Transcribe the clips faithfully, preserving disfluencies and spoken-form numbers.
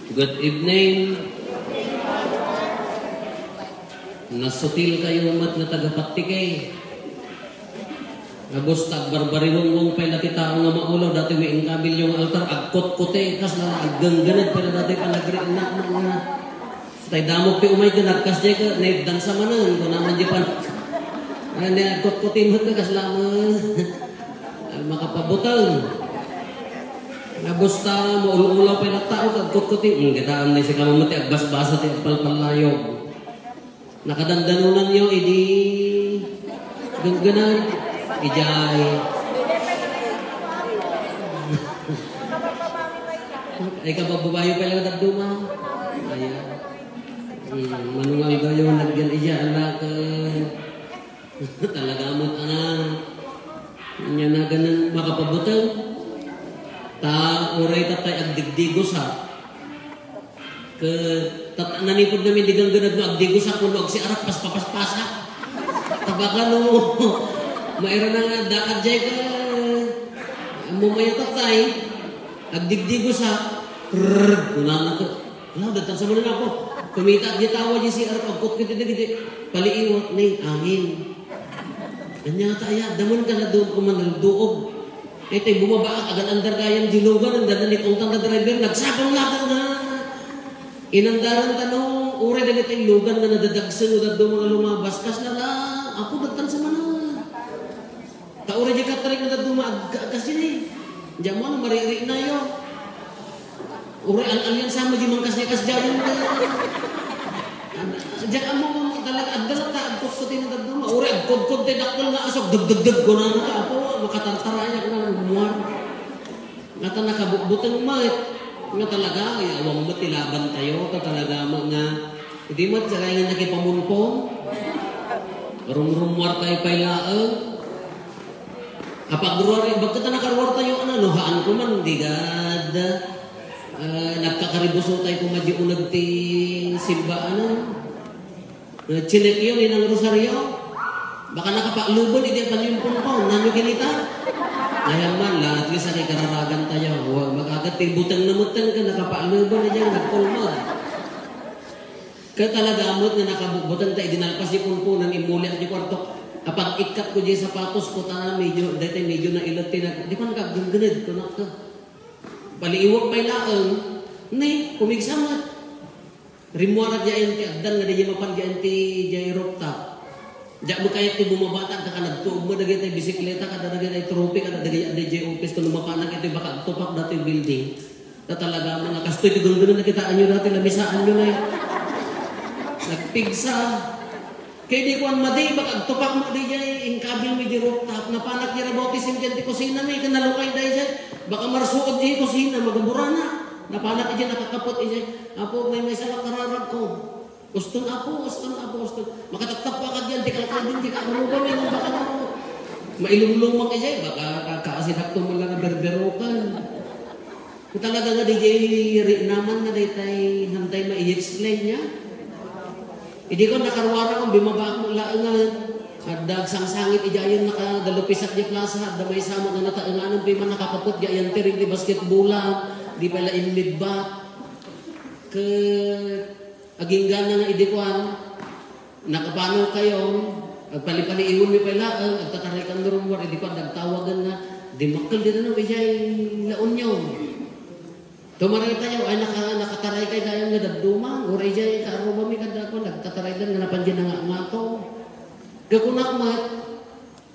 Good evening. Nasutil kayo met nga taga-Pattikay. Nga basta agbarbariwongwong pay la ti tao nga maulaw, datoy nga inkabilyo nga altar, agkutkuti, kasla aggenggened, pero datoy panagriinnak nga. Tay damok ti umay ken nagkasdiay ket naibdan sa manen, kuna man di pan-, ay, ni agkutkuti met ket kasla met. Ay, makapabuteng. Nga basta maul-ulaw pay la ti tao, agkutkuti. Hmm, kitaem ni sika met ti agbasbasa ti agpalpallayo. Nakadandanonanyo idi genggenay. Idiay. Ay, kabababayo pay la dadduma. Ayan. Hmm, manungaldayo, nagyan idiay, anak, eh. Talaga met, anak. Nya na ganan makapabuteng. Ta, uray ta tay agdigdigos, ha. Ket tat-, nanipud ngamin di gangganad no agdigosak wenno agsiarak, paspapaspasa. Tabaka no, maira na nga dakad jay ka, ammo mayatatay, agdigdigosak, krrrr, kunana ko. Ala, dattan sa manen ako. Kumita di tawa di si arak, agkot kiti dagiti paliiwat ni angin. Anya ta aya, damon ka na doon kuman nagduog. Itay bumabaak, agan-andar gayam di lugan, ang dada ni tungtang na driver, nagsabang na nga. Inandaran ta no, uray dagiti lugan nga nadadagsen, no daduma nga lumabas, kasla la, ako dagtan sa mana. Ta uray di katarik nga daduma, agka-, kasi ni. Diyan mo, ano, mariri na yun. Uray al-alian sama di mangkasdiay-kasdiayan nga. Diak ammo nga talaga, adda la ta agkutkuti nga dadduma. Uray agkudkod ti dakkel nga asok, dagdagdag, kunana ka, apo, makatartarayak na, muar. Nga ta nakabutbuteng met. Nga talaga, ay, awang met ti laban tayo, ta talaga met nga, di met, sakay nga nakipamunpon. Rumrumuar tayo pay laeng. Apagruar, bagka ta nakaruar tayo, ano, no, haan ko man, di gad, ah, nagkakaribuso tayo kung madyo unag ti simba, ano. Ah, chinek yun, inang rosaryo. Baka nakapakluban, idi ang panyumpong ko, nano kinita? Ayan man, la, at least, ang ikararagan tayo. Wa, makagat, ti butang na mutang ka, nakapakluban, ayan, nagkulmag. Ket talaga met nga nakabutbuteng ta idi nalpas ti punpunan, immuli ak ti kuarto. Apag-ikkat ko diay sapatos ko ta medyo, daytoy medyo nailet ti nag-, di pa nagagenggened, kunak ka. Paliiwak pay laeng, ne, pumigsa met. Rimmuarak diay ti agdan nga diay mapan diay ti diay rooftop. Diak makayat ti bumaba ta agka nagtuog met dagiti bisikleta kada dagiti trophy kada dagiti adda diay office, kun mapanak iti baka agtupak datoy building. Ta talaga, mga kastoy ti gunggungan, nakitaan nyo dati, lamisaanyo na yun. Nagpigsa. Kaya di kuan, madi, baka agtupak mo di jay, inkabil mi di rooftop. Napanak di rabaw ti sindian ti kusina mi, kanalukay day jay. Baka marsuod di kusina, magaburana. Napanak di jay, nakakapot di jay. Apo, may may salak kararag ko. Uston, apo, uston, apo, uston. Makataptap pa ka diyan, di ka kalbin, di ka aruba, may nang baka mo. Mailumlumang ka diyan, baka ka-, kaasidak to mo lang berberokan. Talaga nga, di jay ri-, naman nga daytay, hantay mai-explain niya. Idi ko nakaruara kung bimaba mo laeng nga, adda agsangsangit, idiayen nakadalupisak di plaza, adda may sama nga nataenganan, piman nakakapot, di ayan tiring di basketball, di pala inmidbat. Ke Aginggana nga idi kuan, nakapano kayo, agpalipaliiwon mi pay laeng, agtataray kan rummuar, idi kuan, nagtawagan nga, dimmakkel dita no, ijay La Union. Tumaray tayo, ay naka-, nakataray kay dayon nga dadduma, uray ijay, kaaruba mi kada kuan, nagtataray dan nga napan di nangangato. Kakunak met,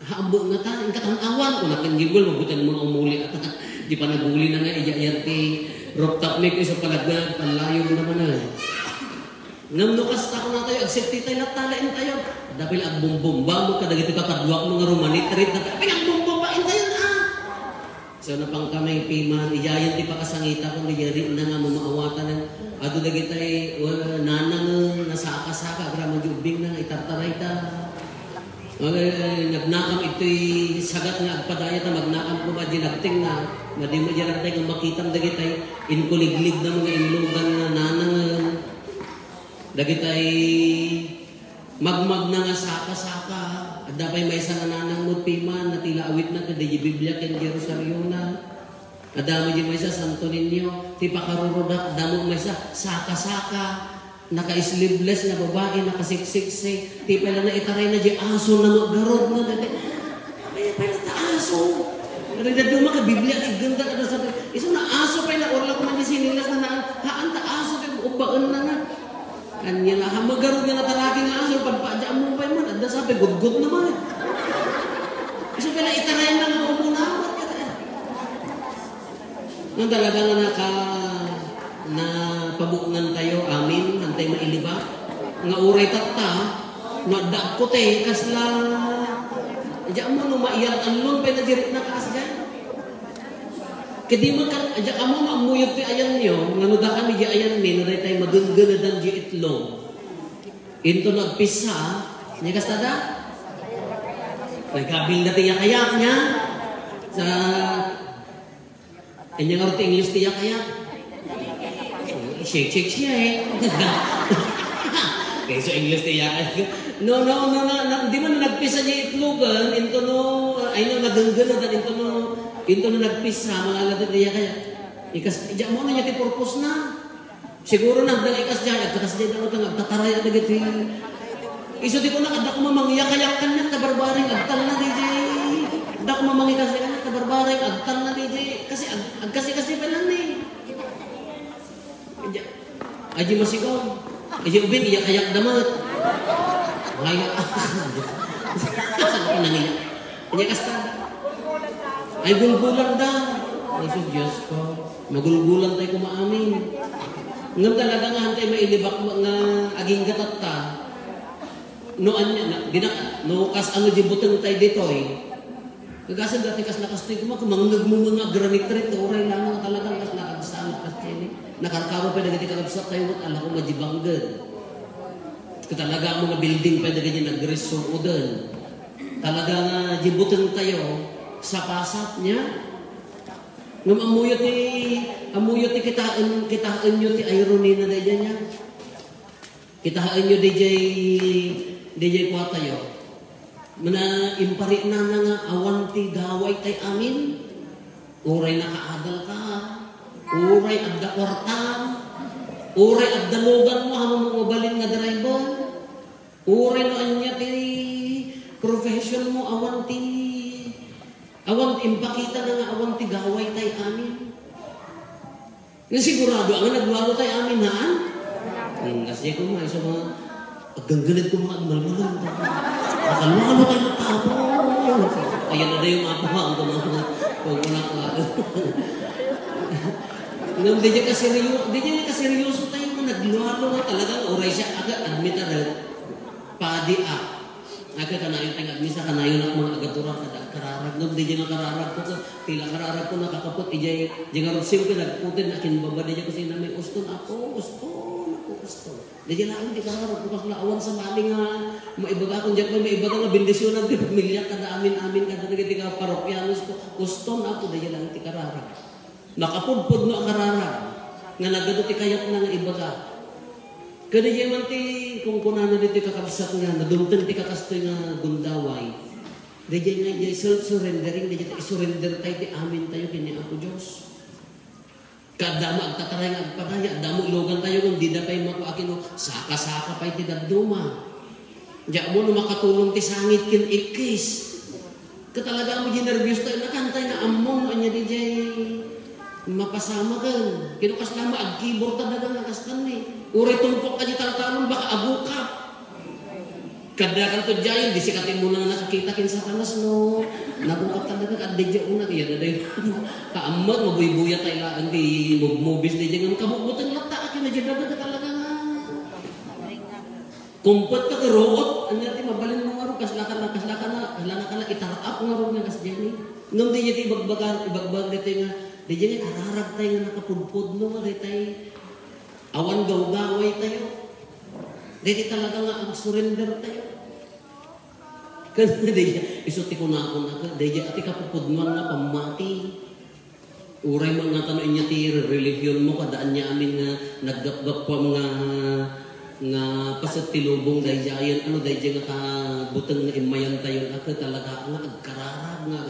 Haambek nga ta, inkatan-awan, kunak ken Gibol, mabutan mo nga umuli ata. Di pa naguli na nga, iya, iya ti rooftop mi, isu palagna, panlayo na man, eh. Ngem no kasta, kuna tayo, agsipti tayo, natalain tayo. Dapil agbumbumba mo, kadagiti kakaduak mo nga rumanitrit, na, "Pinagbumbumbain tayo na, ah!" So, napangkamay piman, iyayan ti pakasangita ko, nga yari na nga mamaawatan. Adu dagitay, uh, nanang, nasaka-saka, agraman di ubing na, itartaray ta. Ay, nagnakam itoy sagat nga agpadayat a magnakam ko madi nagteng na, madi mo diyan agtay nga makitam dagitay inkuliglig na mga inlugan nga nanang, dagitay magmagna nga saka-saka, adda pay maysa nga nanang mo piman, natila awit na, kada di Biblia ken di Rosario na. Adda met diay maysa, Santo Niño, ti pakarurudak, adda met maysa, saka-saka, naka-sleeveless nga babai, nakasiksiksi, ti pay la naitarayna diay aso na met garud na dati. Kaya pay la ta aso. Kada dadduma ka Biblia, igenda kada sa, isu na aso pay la, orla ko man diay sinilas na naan, haan ta aso, kay ubbaen na nga. Ania la, ha, magarud nga nataraki nga aso, pagpaadya, ammo pay man, adda sa pay, gutgot na man. Isu pay la, itarayna nga umuna, Ngem talaga nga naka-, napabukngan tayo, amin, hantay mailibak. Nga uray tatta, no adda agkute, kasla, diak ammo no maiyag allon pay na diay rikna kas diay. Ket di man kan, diak ammo no ammuyog ti ayanyo, nga no dakami diay ayanmi, no daytay magenggenedan diay itlog. Inton no agpissa, ania kasta da? Nagkabilda ti yakayak niya. Sa Ania ngarud ti English ti yakayak? Shake, shake, shake. Kaysa English ti yakayak. No, no, no, no, no, di man nagpissa diay itlogen, into no, ay no, nagenggenedan, into no, into no nagpissa, mangala ti yakayak. Ikas, diak ammo no ania ti purpose na. Siguro nagdang ikas diay, agkakas diay, daw ta agtataray dagiti. Isu ti kuna, adda koma mangyakayak kaniak ta barbareng, agtalna diay. Adda koma mangikas diay kaniak ta barbareng, agtalna diay. Kasi ag-, agkasi-kasi pa lang ni. Adya, adya masigaw. Adya ubing, iyakayak da met. Ay, saan ka nangiyak? Anya kasta? Ay, gulgulan da. Ay, sus, Diyos ko. Magulgulan tayo kumaamin. Ngem talaga nga, hantay mailibak nga agingga tatta. No, anya, na, di na, no, kas ano di buteng tayo ditoy. Kagasan dati kas lakas tayo kuma, kumangngeg mo mga granite rito, oray lang nga talaga kas lakas sana, kas tayo ni. Nakarkaro pa dagiti kakabsat tayo, ala ko, majibangged. Talaga mga building pa dagiti nagresuoden. Talaga nga di buteng tayo, sapasat niya. Ngem ammoyo ti, ammoyo ti kitaen, kitaenyo ti irony na daydiay niya. Kitaenyo daydiay, daydiay kua tayo. Muna, imparinana nga awan ti gaway tay amin. Uray nakaadal ka. Uray adda kwarta. Uray adda logan mo, amo mo mabalin nga driver. Uray no ania ti profession mo, awan ti, awan ti impakita na nga awan ti gaway tay amin. Nga sigurado nga naglualo tay amin, haan? Hmm, kasi ko nga, isu nga, aggangganad ko mga agmalmalan. Nakalualo tayo ng tao. Ayan na daw yung mga pahang ko, mga, kung wala ko, ngem, di niya kaseryo-, di niya kaseryoso tayo nga naglualo nga talagang oray siya, aga, admit a red. Padi a. Aga, kanayon tayo agmisa, kanayon ak mga agatura, kada kararag. Ngem, di niya kararag ko, tila kararag ko, nakakapot, ijay, di nga rutsim ko, nagputin, akin baba, di niya kasi na may uston, ako, uston, ako, uston. Daydiay laeng ti kararag ko, kasla awan sa mali nga maibaga, kun diak man maibaga nga bendisyonan ti pamilya, kada amin-amin, kada dagiti nga parokianos ko, uston ako, daydiay laeng ti kararag. Nakapudpudno a kararag, nga nagadu ti kayatna nga ibaga. Kadaydiay man ti kunkunana ditoy kakabsat nga nadumteng ti kakastoy nga gundaway. Daydiay nga, daydiay self-surrendering, daydiay ta isurrender tayo ti amin tayo ken ni Apo Dios. Kaadda mo agtataray nga agpakaya, adda mo ilogan tayo, ngem dida pay makuakino, saka-saka pay ti dadduma. Diak mo no makatulong ti sangit ken ikkis. Ket talaga mo di nerbios tayo, nakantay nga ammon no ania diay mapasamagen. Kino kasla mo, agkibor ta daga nga kastan ni. Uray tungpok ka di taltalon, baka agukap. Kadda kanto diay, di sikat imuna nga nakakita ken Satanas, no? Nagungkap talaga, kadda diay una, iya na day. Kaammat, mabuybuya tayo laeng ti mobmobis, di diay nga makabugbuteng latta, akin na diay talaga nga. Kumpet ka, karuot, anya ti mabalin mo nga ro, kasla ka na, kasla ka na, kasla na ka na, itarap nga ro nga kas diay. Ngem di diay ti ibagbaga, ibagbag ditoy nga, di diay nga kararag tayo nga nakapudpudno nga, di tayo, awan gawgaway tayo. Daydiay talaga nga agsurrender tayo. Ken daydiay, isu ti kunakon a, daydiay a ti kapupudnoan nga pammati. Uray man nga kano inya ti religion mo, kada ania amin nga naggapgappuam nga, nga paset ti lubong daydiayen, ano daydiay nga kabuteng nga immayantayon a, ket talaga nga agkararag nga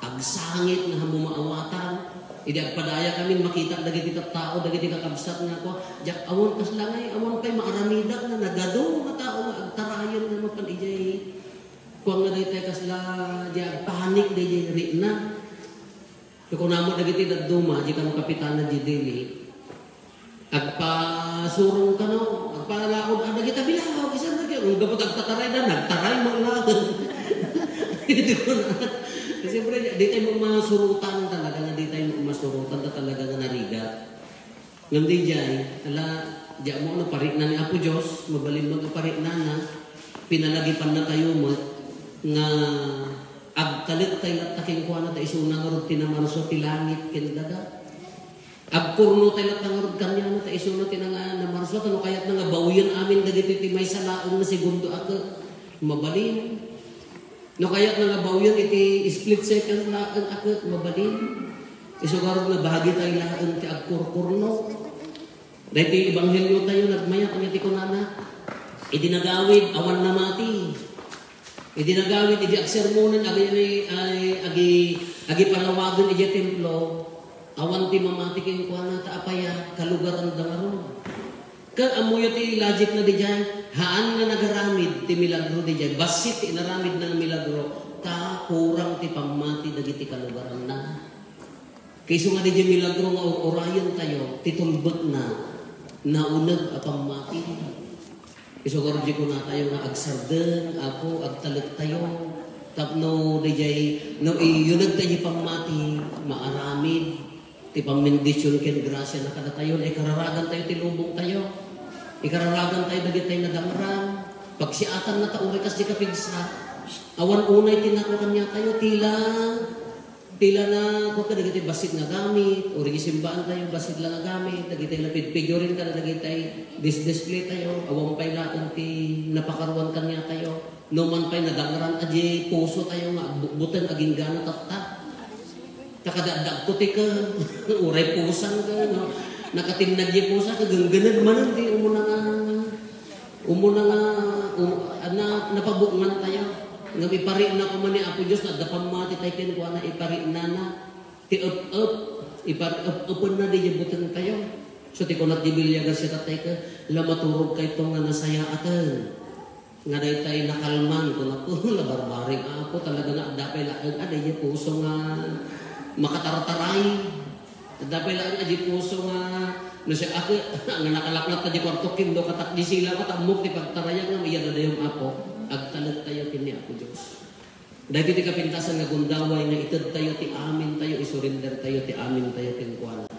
agsangit nga hammo maawatan. Idi agpadayakami, makita dagiti tattao, dagiti kakabsat nga kua, diak awan kasla ngay, awan pay maaramidak nga nagadu nga tao nga agtarayen nga mapan idiay kua nga daytay kasla diay agpanik daydiay rikna. Kunana met dagiti dadduma, diay kano kapitana diay dili. Agpasurong kano, agpalaod, ah, dagita bilaw, isan dagiti, gapu ta agtatarayda, nagtaray met laeng. Siyempre, di tayo masurutan talaga, nga di tayo masurutan ta talaga nga narigat. Ngem diay, ala, diay ammo no parikna ni Apo Dios, mabalin met a pariknana, pinalagipanna tayo met nga agtalek tayo latta kenkuana ta isuna ngarud ti namarso ti langit ken daga. Agkurno tayo latta ngarud kaniana ta isuna ti nanga-, namarso, ta no kayatna nga bawien amin dagiti ti maysa laeng nga segundo a ket mabalin. No kayatna nga bawien iti split second laeng a ket mabalin. Isu ngarud nga bahagi tayo laeng ti agkurkurno. Daytoy ebanghelio tayo, nagmayat nga ti kunana, idi nagawid, awan namati. Idi nagawid, idi agsermonen, agi, ay, agi, agipanawagen idiay templo, awan ti mamati kenkuana, ta apay a kalugaranda ngarud. Ket ammoyo ti logic na didiay, haan nga nagaramid ti milagro didiay, bassit ti inaramid na nga milagro, ta kurang ti pammati dagiti kalugaranna. Kayso nga didiay milagro nga ur-urayen tayo, ti tulbekna, nauneg a pammati. Isu ngarud diay kunatayo nga agsardeng, Apo, agtalek tayo. Tapno didiay, no iyuneg tayo diay pammati, maaramid ti pammendision ken grasia na kadatayo, ikararagan tayo ti lubong tayo. Ikararagan tayo dagiti nadangran. Pagsiatan na ta uray kas di kapigsa. Awan unay ti nako kaniatayo, tila Tila na, kua kadagiti bassit nga gamit, uray simbaan tayo, bassit lang nga gamit, dagiti la pigpigurine kada dagiti display tayo, awan pay laeng ti napakaruan kaniatayo. No man pay nadangran a di puso tayo nga agbutbuteng agingga tatta. Ta kada adda agkuti ket, uray pusan ket, no? Nakatinnag diay pusa ket genggened manen ti umuna nga Umuna nga, um, na, napabukngan tayo. Ngem iparikna koma ni Apo Dios, adda pammati tayo kenkuana, ipariknana. Ti ep-ep, ipar-, ep-epenna diay buteng tayo. So, ti kunat di Bilia Garcia tayo ket, la maturog kayto nga nasayaaten. Nga daytay nakalman, kunako, la barbareng Apo, talaga nga adda pay laeng, ah, diay puso nga makatartaray. Adda pay laeng a di puso nga, no, siak, nga nakalaknat ta di kuarto, kindo katak di sila, ket ammok ti pagtarayak nga, iya dadayo, Apo, agtalek tayo ken ni Apo Dios. Daytoy ti kapintasan nga gundaway nga ited tayo ti amin tayo, isurrender tayo ti amin tayo kenkuana.